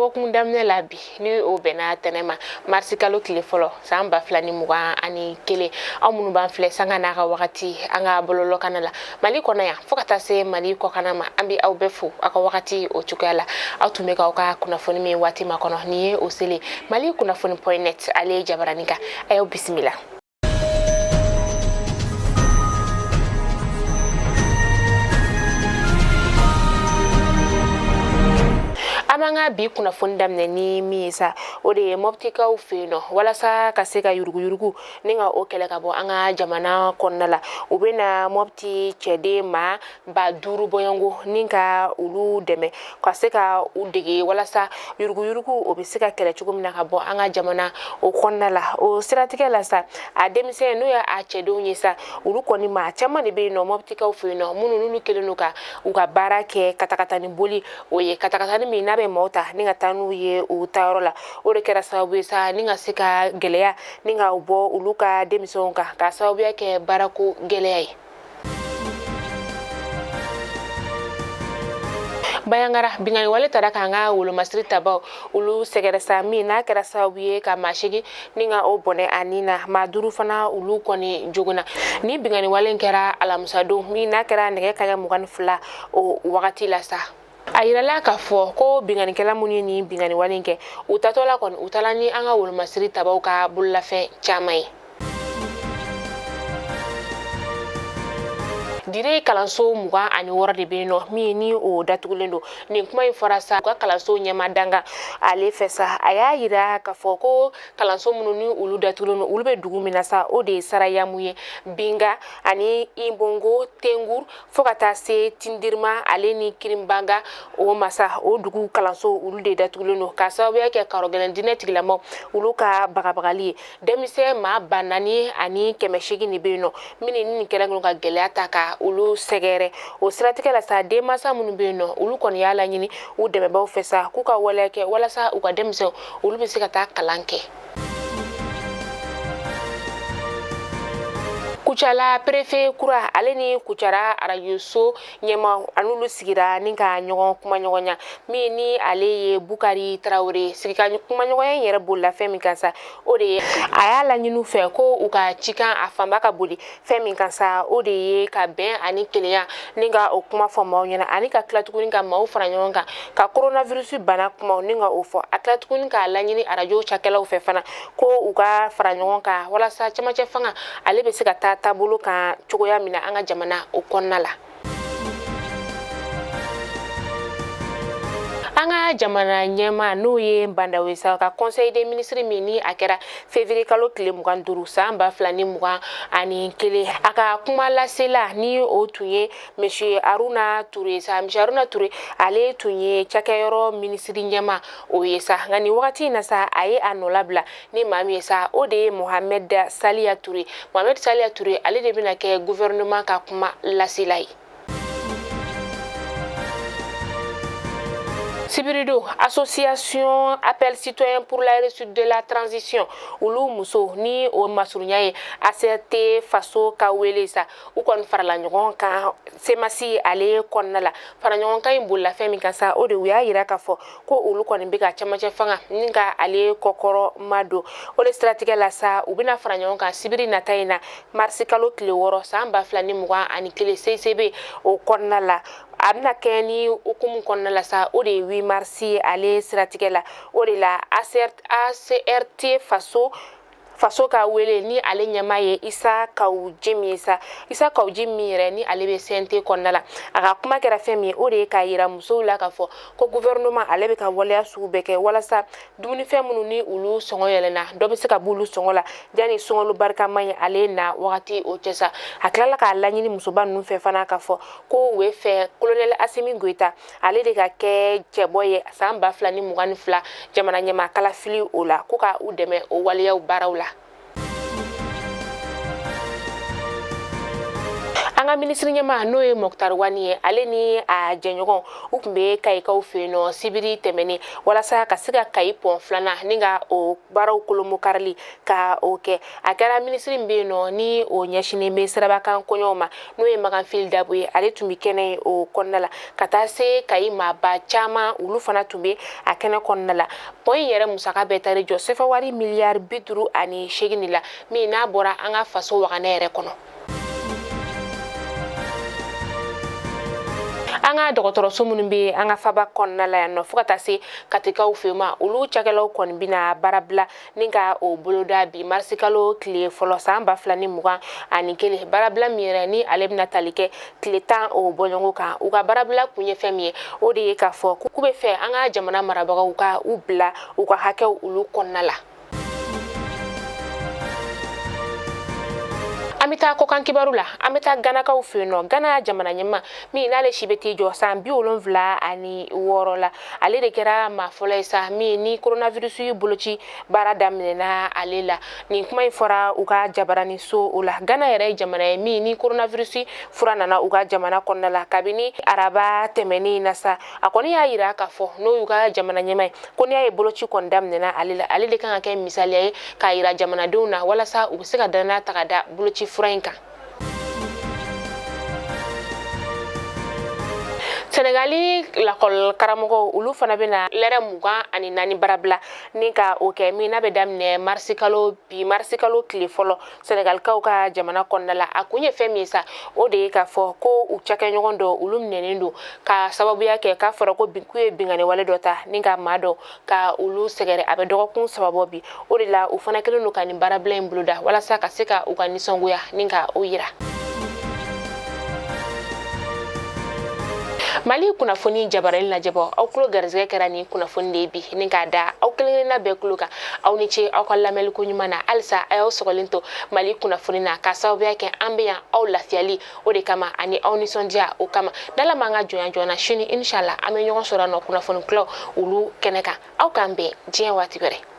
Dɔgɔkun daminɛ la bi, ni o bɛnna tɛnɛ ma, marisi kalo tile fɔlɔ, san 2021. Aw minnu b'an filɛ sanga n'a ka wagati an ka bɔlɔlɔkana la Mali kɔnɔ yan fo ka taa se Mali kɔkana ma, an bɛ aw bɛɛ fo aw ka wagati o cogoya la. Aw tun bɛ k'aw ka kunnafoni min waati makɔnɔ, nin ye o selen Mali kunnafoni point net ale ye jabarani kan. A y'aw bisimila. An b'an ka bi kunnafoni daminɛ ni min ye sa, o de ye Mɔptikaw fɛ yen nɔ, walasa ka se ka yuruguyurugu ni ka o kɛlɛ ka bɔ an ka jamana kɔnɔna la, u bɛna Mɔpti cɛden maa 5000 bɔɲɔgɔnko ni ka olu dɛmɛ ka se ka u dege walasa yuruguyurugu o bɛ se ka kɛlɛ cogo min na ka bɔ an ka jamana o kɔnɔna la. O siratigɛ la sa, a denmisɛn n'o ye a cɛdenw ye sa, olu kɔni maa caman de bɛ yen nɔ Mɔptikaw fɛ yen nɔ, minnu n'olu kɛlen don ka u ka baara kɛ katakatani boli o ye, katakatani min n'a bɛ maaw ta ni ka taa n'u ye u taayɔrɔ la. O de kɛra sababu ye sa ni ka se ka gɛlɛya ni ka bɔ olu ka denmisɛnw kan k'a sababuya kɛ baarako gɛlɛya ye. Bayangara, binkanni wale tara k'an ka wolomasiri tabaw olu sɛgɛrɛ sa, min n'a kɛra sababu ye ka maa 8 ni ka o bɔnɛ a ni na, maa 5 fana olu kɔni joginna. Ni binkanni wale kɛra alamisadon min n'a kɛra nɛgɛ kaɲa 22 o wagati la sa. A yirala k'a fɔ ko binkannikɛla minnu ye nin binkanni wale in kɛ, u tatɔ la kɔni, u taara ni an ka wolomasiri tabaw ka bololafɛn caman ye. Dire kalanso 26 de bɛ yen nɔ min ni o datugulen don. Nin kuma in fɔra sa u ka kalanso ɲɛma danga ale fɛ sa. A y'a yira k'a fɔ ko kalanso minnu ni olu datugulen don, olu bɛ dugu min na sa, o de ye Sarayamu ye, Binga ani Ibongo, Tengur, fo ka taa se Tindirima ale ni Kirimbaga o masa. O dugu kalanso olu de datugulen don k'a sababuya kɛ karɔgɛlɛn diinɛ tigilamaw olu ka bagabagali ye. Denmisɛn maa 4800 de bɛ yen nɔ minnu ni nin kɛlen don ka gɛlɛya ta ka olu sɛgɛrɛ. O siratigɛ la sa, denmansa minnu bɛ yen nɔ, olu kɔni y'a laɲini u dɛmɛbaaw fɛ sa k'u ka waleya kɛ walasa u ka denmisɛnw olu bɛ se ka taa kalan kɛ. Kucala préfet kura ale ni Kucala arajoso ɲɛmaa an'olu sigira ni ka ɲɔgɔn kumaɲɔgɔnya, min ni ale ye Bukari Tarawele. Sigi ka kumaɲɔgɔnya in yɛrɛ bolila fɛn min kan sa, o de ye a y'a laɲini u fɛ ko u ka cikan a fanba ka boli fɛn min kan sa, o de ye ka bɛn ani kelenya ni ka o kuma fɔ maaw ɲɛna, ani ka tila tuguni ka maaw fara ɲɔgɔn kan ka coronavirus bana kumaw ni ka o fɔ. A tila tuguni k'a laɲini arajo cakɛlaw fɛ fana ko u ka fara ɲɔgɔn kan walasa cɛmancɛ fanga ale bɛ se ka taa taabolo kan cogoya min na an ka jamana o kɔnɔna la. An ka jamana ɲɛmaa n'o ye Bah N'Daw ye sa, ka conseil des ministres min ni a kɛra février kalo tile 25 san 2021, a ka kuma lasela ni o tun ye monsieur Haruna Ture sa. Monsieur Haruna Ture, ale tun ye cakɛyɔrɔ minisiri ɲɛmaa o ye sa, nka nin wagati in na sa, a ye a nɔ labila ni maa min ye sa, o de ye Mohamed Saliya Ture. Mohamed Saliya Ture, ale de bɛna kɛ gouvernement ka kuma lasela ye. Sibiridon, association Appel citoyen pour la réussite de la transition, olu muso ni o masurunya ye ACRT faso ka wele sa, u kɔni farala ɲɔgɔn kan CMAS ale kɔnɔna la. Fara ɲɔgɔn kan in bolila fɛn min kan sa, o de u y'a yira k'a fɔ ko olu kɔni bɛ ka cɛmancɛ fanga ni ka ale kɔkɔrɔ ma don. O de siratigɛ la sa, u bɛna fara ɲɔgɔn kan sibiri nata in na, marisi kalo tile 6 san 2021, CICB o kɔnɔna la. A bɛna kɛ ni hukumu kɔnɔna la sa, o de ye 8 marisi ale siratigɛ la. O de la ACRT faso ka wele ni ale ɲɛmaa ye Isa Kaw Jim ye sa. Isa Kaw Jim min yɛrɛ ni ale bɛ CNT kɔnɔna la, a ka kuma kɛra fɛn min ye, o de ye k'a yira musow la k'a fɔ ko gouvernement ale bɛ ka waleya sugu bɛɛ kɛ walasa dumunifɛn minnu ni olu sɔngɔ yɛlɛnna, dɔ bɛ se ka b'olu sɔngɔ la yanni sunkalo barikama ye ale na wagati o cɛ sa. A tilala k'a laɲini musoba ninnu fɛ fana k'a fɔ ko u bɛ fɛ colonel Asimi Goyita ale de ka kɛ cɛbɔ ye san 2022 jamana ɲɛmaa kalafili o la, ko ka u dɛmɛ o waleyaw baaraw la. An An ka minisiri ɲɛmaa n'o ye Moctar Ouane ye, ale ni a jɛɲɔgɔn u tun bɛ Kayikaw fɛ yen nɔ sibiri tɛmɛnen walasa ka se ka Kayi pɔn filanan ni ka o baaraw kolomokarili ka o kɛ. A kɛra minisiri min bɛ yen nɔ ni o ɲɛsinnen bɛ sirabakan koɲɛw ma, n'o ye Makan Fily Dabo ye, ale tun bɛ kɛnɛ o kɔnɔna la, ka taa se Kayi maaba caman, olu fana tun bɛ a kɛnɛ kɔnɔna la. Pɔn in yɛrɛ musaka bɛɛ taara jɔ sefa wari miliyari 58 de la, min n'a bɔra an ka faso waganɛ yɛrɛ kɔnɔ. An ka dɔgɔtɔrɔso minnu bɛ an ka faba kɔnɔna la yan nɔ, fo ka taa se Katikaw fɛ ma, olu cakɛlaw kɔni bɛna baara bila ni ka o boloda bi marisikalo tile fɔlɔ san 2021. Baarabila min yɛrɛ ni ale bɛna tali kɛ tile 10 o bɔɲɔgɔn kan. U ka baarabila kun ye fɛn min ye, o de ye k'a fɔ k'u bɛ fɛ an ka jamana marabagaw ka u bila u ka hakɛw olu kɔnɔna la. An bɛ taa kɔkan kibaru la. An bɛ taa Ganakaw fɛ yen nɔ. Gana jamana ɲɛmaa min n'ale si bɛ t'i jɔ san 76 la, ale de kɛra maa fɔlɔ ye sa min ni coronavirus boloci baara daminɛna ale la. Nin kuma in fɔra u ka jabarani so o la. Gana yɛrɛ ye jamana ye min ni coronavirus fura nana u ka jamana kɔnɔna la kabini araba tɛmɛnen na sa. A kɔni y'a yira k'a fɔ n'o y'u ka jamana ɲɛmaa ye, ko n'i y'a ye boloci kɔni daminɛna ale la, ale de kan ka kɛ misaliya ye k'a yira jamanadenw na walasa u bɛ se ka danaya ta ka da boloci fura in kan. Senegali lakɔli karamɔgɔw, olu fana bɛna lɛrɛ 24 baarabila ni ka o kɛ, min n'a bɛ daminɛ marisikalo, bi marisikalo tile fɔlɔ, Senegalikaw ka jamana kɔnɔna la. A kun ye fɛn min ye sa, o de ye k'a fɔ ko u cakɛɲɔgɔn dɔ, olu minɛnen don ka sababuya kɛ k'a fɔra ko k'u ye binkanni wale dɔ ta ni ka maa dɔ ka olu sɛgɛrɛ. A bɛ dɔgɔkun 3 bɔ bi. O de la u fana kɛlen don ka nin baarabila in boloda walasa ka se ka u ka nisɔngoya ni ka o yira. Mali kunnafoni jabarani lajɛbɔ, aw tulo garisɛgɛ kɛra nin kunnafoni de ye bi ni k'a da aw kelen-kelenna bɛɛ tulo kan. Aw ni ce aw ka lamɛnliko ɲuman na. Halisa a y'aw sɔgɔlen to Mali kunnafoni na, k'a sababuya kɛ an bɛ yan aw lafiyali o de kama ani aw nisɔndiya o kama. N'Ala m'an ka jɔnya jɔna, sini inshallah an bɛ ɲɔgɔn sɔrɔ nɔ kunnafoni kulaw olu kɛnɛ kan. Aw k'an bɛn diɲɛ waati wɛrɛ.